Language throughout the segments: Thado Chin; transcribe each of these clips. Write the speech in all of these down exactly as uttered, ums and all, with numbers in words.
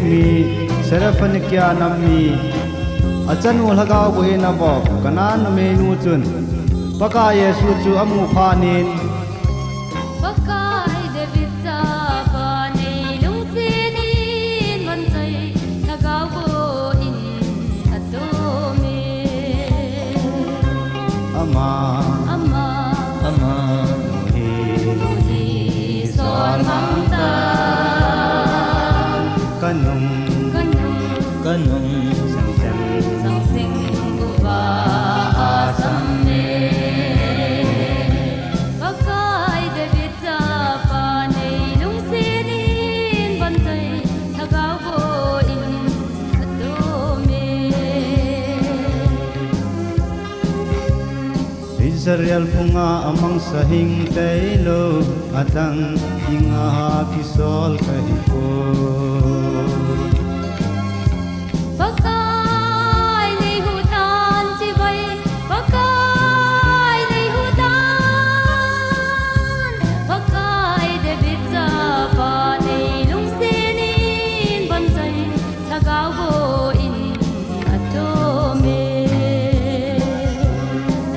mi, Seraphonikia nam mi, achanu Lhagao boh in avop Kanaan numeinu chun Pakai Jesu chu amu phat in, Pakai David chapa nei lungset in von choi, Lhagao boh in atom e. Ama, ama, ama, hi, hi, sol mang ta. Kanung, kanung, kanung, sang sang, sang sang, uva asam e. Pakai David chapa nei lungset in von choi, Lhagao boh in atom e. Israel phunga amangsa hing tailou, adang dinga kisol kahipoi. Pakai nei huhtan chibai, Pakai nei huhtan, Pakai David chapa nei lungset in von choi, Lhagao boh in atom e.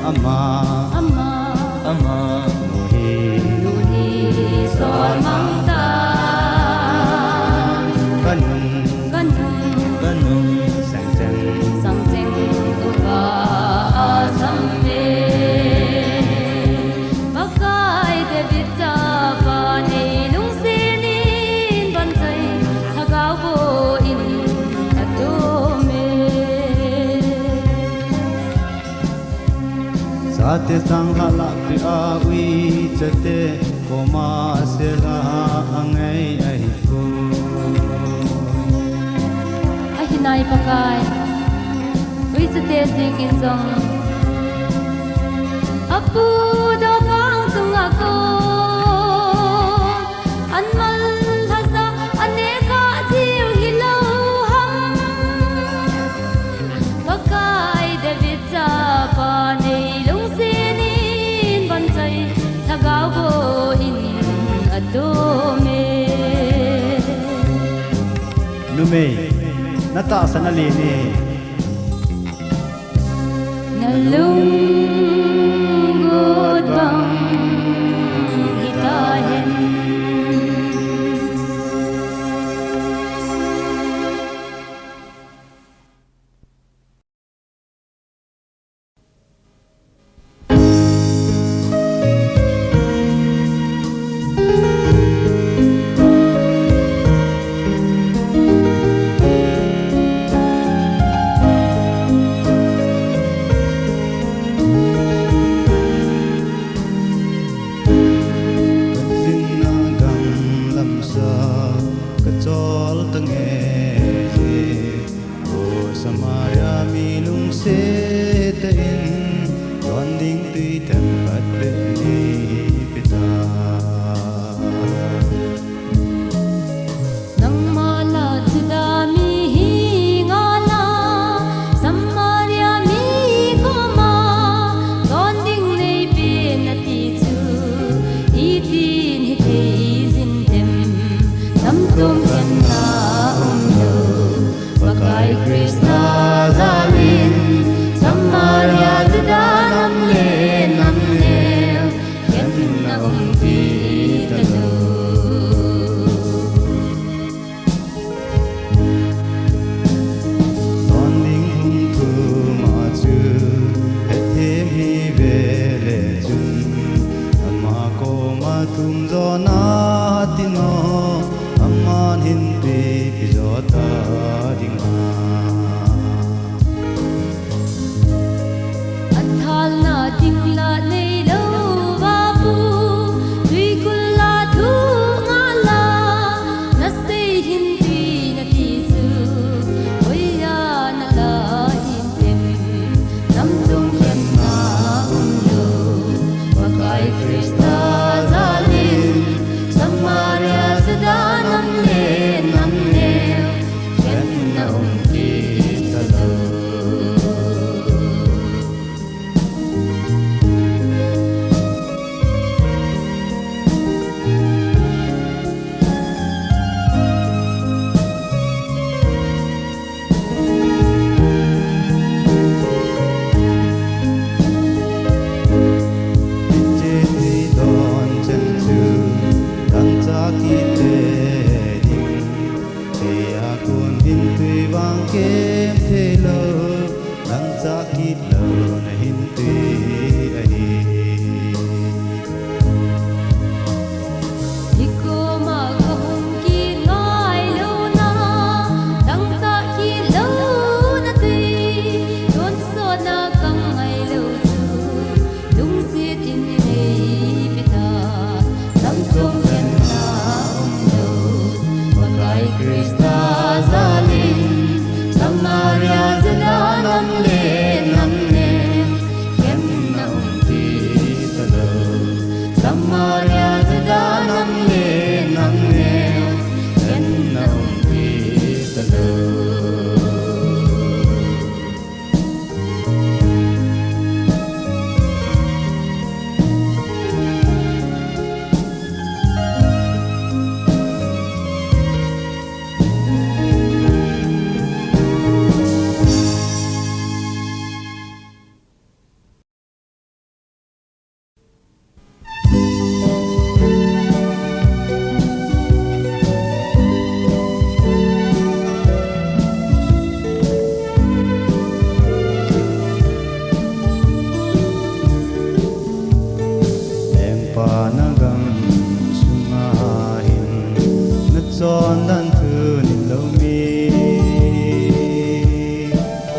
Ama, ama, ama, hi, hi, sol mang ta. Kanung, kanung, kanung, sang sang, sang sang, uva asam e. Pakai David chapa nei lungset in von choi, Lhagao boh in atom e. Chate chang lhah lah peh a uichate koma sela angai ahipoi. Ahinai Pakai, uichate jeng in jong apudoh vang chunga kon, anmal lhaja aneh kha jiu hilou ham. Pakai David chapa nei lungset in von choi, Lhagao boh in atom e. Numei, natahsan alen e. Nalunggot bang hitahen. Lo na hin ti ahi. Ikoma kahung kit ngailou na, dangchah kit lou na ti, tonsot na kangailou chu, lungset in nei pe ta, lamchom khen na umlou, Pakai Christa jal in, Samaria, Juda nam le nam neo, khen na um ti talou. Samaria, Juda nam le nam neo, khen na um ti talou. Lengpa na gamsunga hin, na chondan thu nilou mi.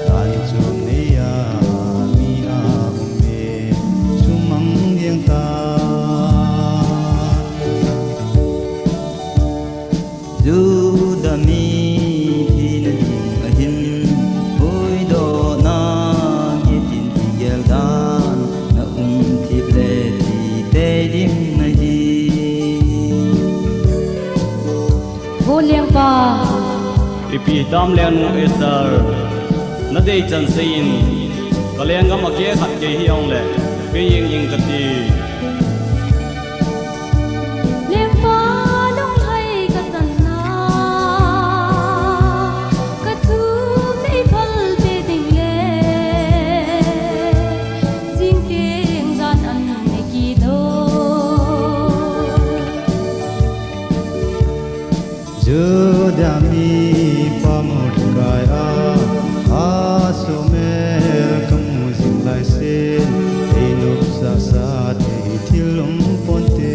Tan chom neiya mi aum e, sumang ding ta. Juda mipi na ding ahin, puidohna gitin kigel dan, na um thip le thi tei ding ahi. Vo lengpa. Ipi hitam lengnu Esther, na deichan seiyin, ka lenggam a keh khat kei hih jongle, pe jeng jeng kati. Lengpa lunglhai kachan na, ka thu nei phal te ding le, jing teng jan an nei kit o. Juda mipa Mordecai a, asomel kamu jing lai sin, ei nopsahsah thei thil um ponte.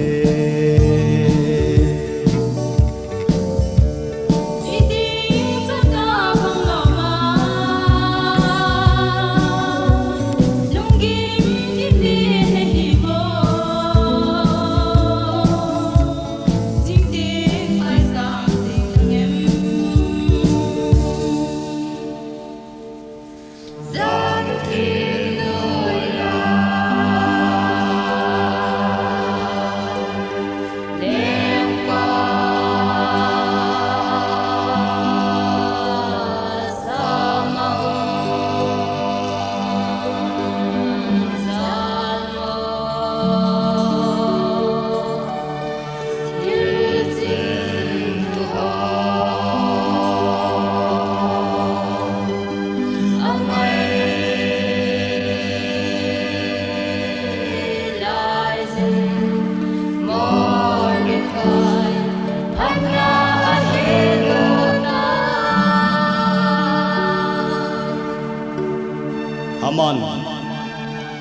Haman.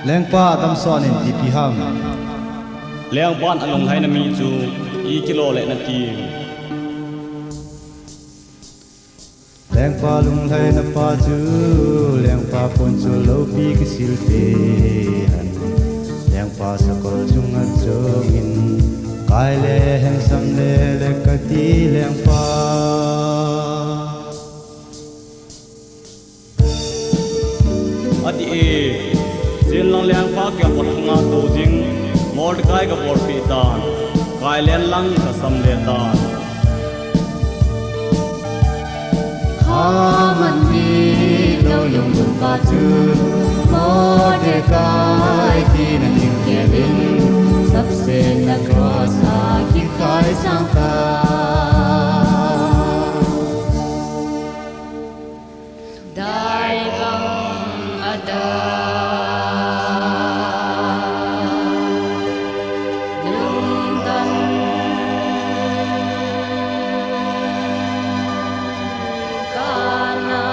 Lengpa, damsot in, ipi ham? Lengpan alunglhaina mi chu i kilo le nati. Lengpa lunglhaina pa chu, lengpa ponchol loupi kisil te han. Lengpa sakol chunga chongin, kai le hensam le le kati lengpa. Ati e, chen lang lengpa kiang pat hung a tou jing, Mordecai ka bolpeh tan, kai len lang ka sam le tan. Haman mi lou lungdon pa chu, Mordecai tina ding kiel in, sapsetna cross a kikai sang ta. Dai bang a da lungdon kana.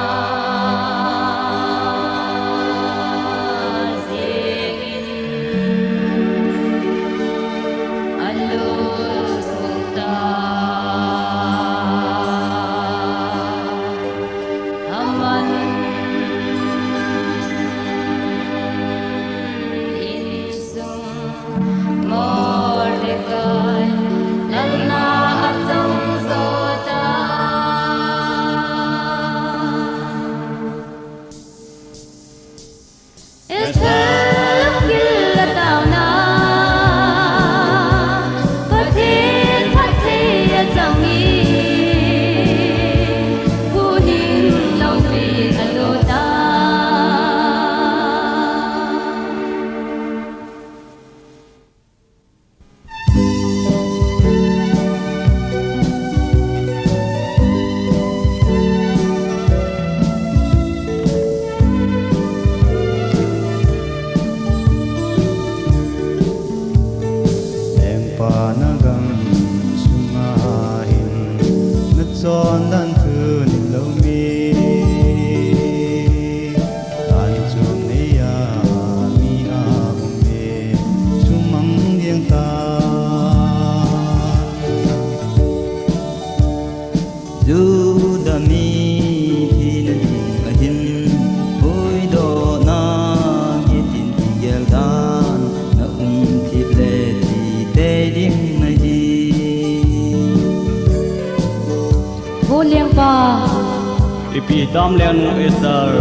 Pi tam leng nu Esther,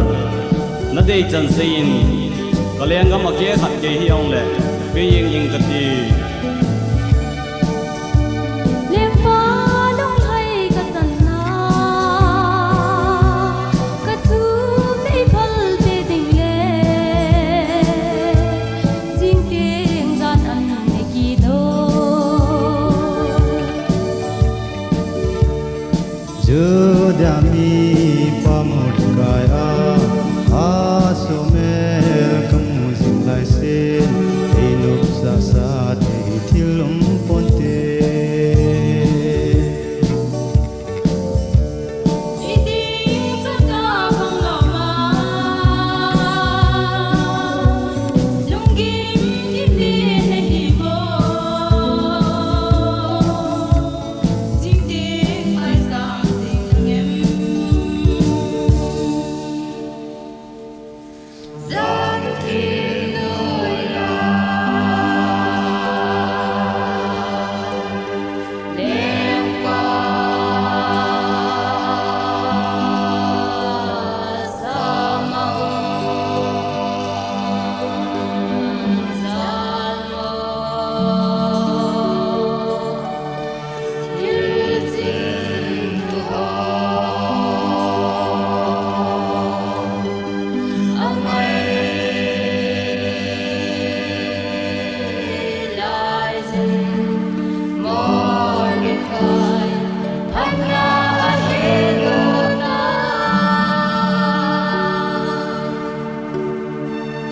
nadei chan seiyin, ka lenggam a keh khat kei hih jongle, pe jeng jeng kati. Lengpa lunglhai kachanna, kathu meiphal te ding le, jing teng jan an nei kidoh. Juda mipa Mordecai a, asumel kamu jing laisin, ei nopsah sah thei thil um ponte.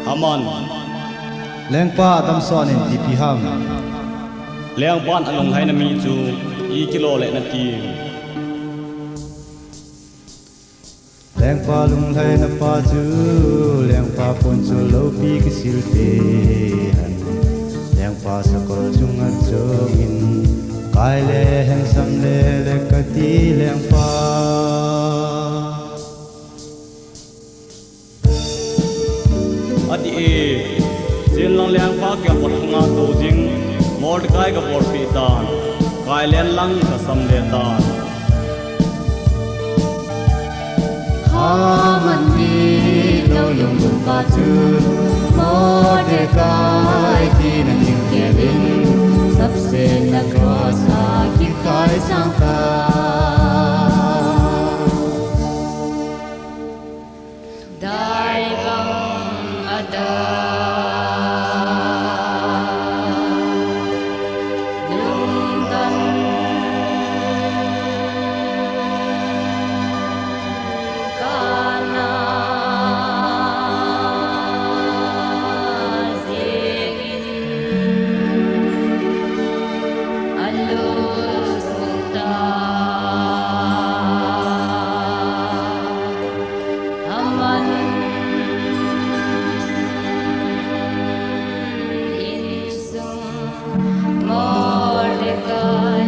Haman. Lengpa, damsot in, ipi ham? Lengpan alunglhaina mi chu i kilo le nati. Lengpa lunglhaina pa chu, lengpa pon chu loupi kisil te hen. Lengpa sakol chunga chongin, kai le hensam le le kati lengpa. Ati e, chen lang lengpa kiang kot hung a tou jing, Mordecai ka bolpeh tan, kai len lang ka sam le tan. Haman mi lou lungdon pa chu, Mordecai tina ding kiel in, sapsetna cross a kikai sang tan. Dai bang a ta lungdon kana jengin alu sung ta. Haman insung Mordecai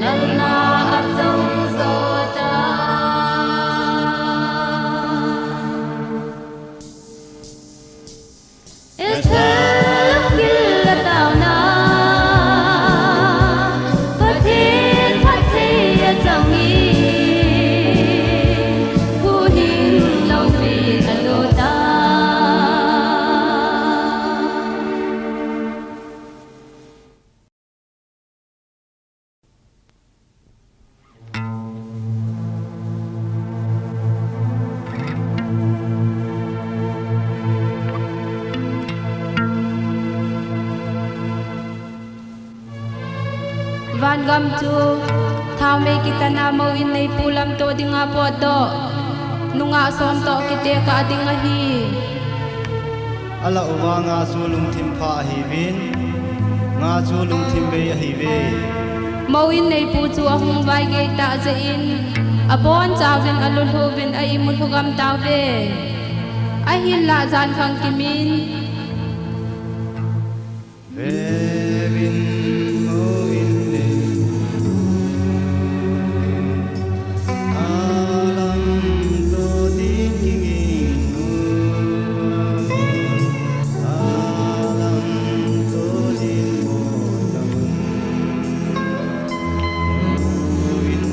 lalna achang jo ta. Esther lunggil a taona, Pathen phatthei a chang in, huhhing lungpin a lut a. Vangam chu thaomei kitan a mou in neipu lamto dinga potdoh nungah som toh kitekah ding ahi. Alah uva nga chu lungthim pha ahiuvin, nga chu lungthim bei ahiuve. Mou in neipu chu ahung vaigei tah jeh in, abonchauvin, alulhuhvin, a imut lhugam tauve. Ahinlah jankhang kimin. Veuvin, mou in neipu chu alamto ding kiging u, alamto ding bol tauvin, mou in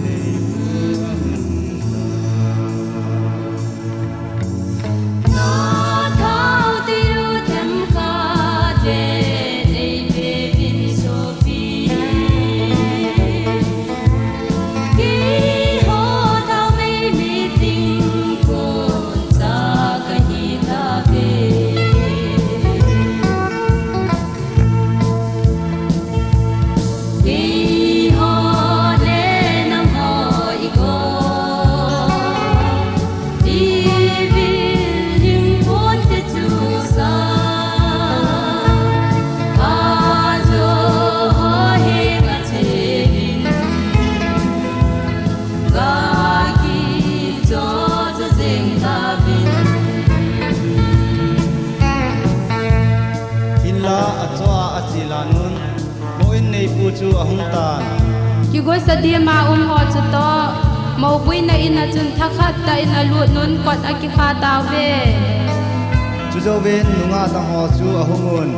neipu ahung tan. Neipu chu ahung tan. Kigosa dima um ho chutoh, moupuina in a chun thakhat tah in alut un kot akikha tauve. Chujouvin nungah dang ho chu ahung un.